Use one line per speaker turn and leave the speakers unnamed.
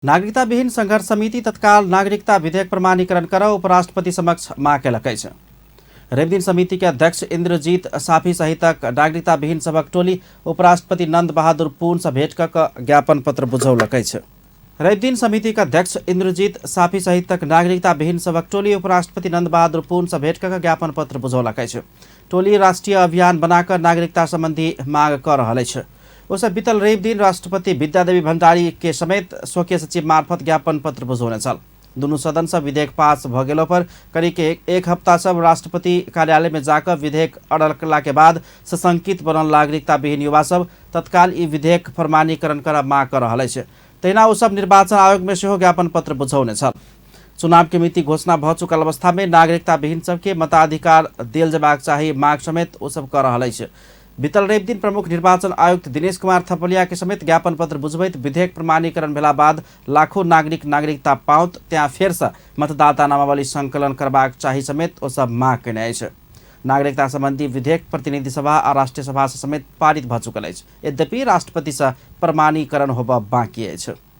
नागरिकता विहीन संघर्ष समिति तत्काल नागरिकता विधेयक प्रमाणीकरण कर उपराष्ट्रपति समक्ष माग केलक अछि। रविदिन समिति के अध्यक्ष इंद्रजीत साफी सहितक नागरिकता विहीन सभक टोली उपराष्ट्रपति नंद बहादुर पुन से भेंट क ज्ञापन पत्र बुझौलक अछि। रविदिन समिति के अध्यक्ष इंद्रजीत साफी सहितक नागरिकता विहीन सभक टोली उपराष्ट्रपति नंद बहादुर पुन से भेंट क ज्ञापन पत्र बुझौलक अछि। टोली राष्ट्रीय अभियान बनाकर नागरिकता संबंधी मांग कर रहल अछि। ओसब बीतल रवि दिन राष्ट्रपति विद्यादेवी भंडारी के समेत स्वकीय सचिव मार्फत ज्ञापन पत्र बुझौने छल। दुनू सदन से विधेयक पास भ गेलो पर करीब एक हफ्ता सब राष्ट्रपति कार्यालय में जाकर विधेयक अड़कला के बाद सशंकित बनल नागरिकता विहीन युवा सब तत्काल ई विधेयक प्रमाणीकरण कर मांग कर रहल अछि। तहिना ओ सब निर्वाचन आयोग में सेहो ज्ञापन पत्र बुझौने छल। चुनाव के मिति घोषणा भ चुकल अवस्था में नागरिकता विहीन सबके मताधिकार देल जेबाक चाही मांग समेत ओ सब कर रहल अछि। बीतल रवि दिन प्रमुख निर्वाचन आयुक्त दिनेश कुमार थपलिया के समेत ज्ञापन पत्र बुझबैत विधेयक प्रमाणीकरण भेला बाद लाखों नागरिक नागरिकता पाओत त्याँ फेरसँ मतदाता नामावली संकलन करबाक चाही समेत ओ सब मांग केने अछि। नागरिकता संबंधी विधेयक प्रतिनिधि सभा आ राष्ट्रीय सभा से समेत पारित भ चुकल अछि। यद्यपि राष्ट्रपति से प्रमाणीकरण होबऽ बाँकी अछि।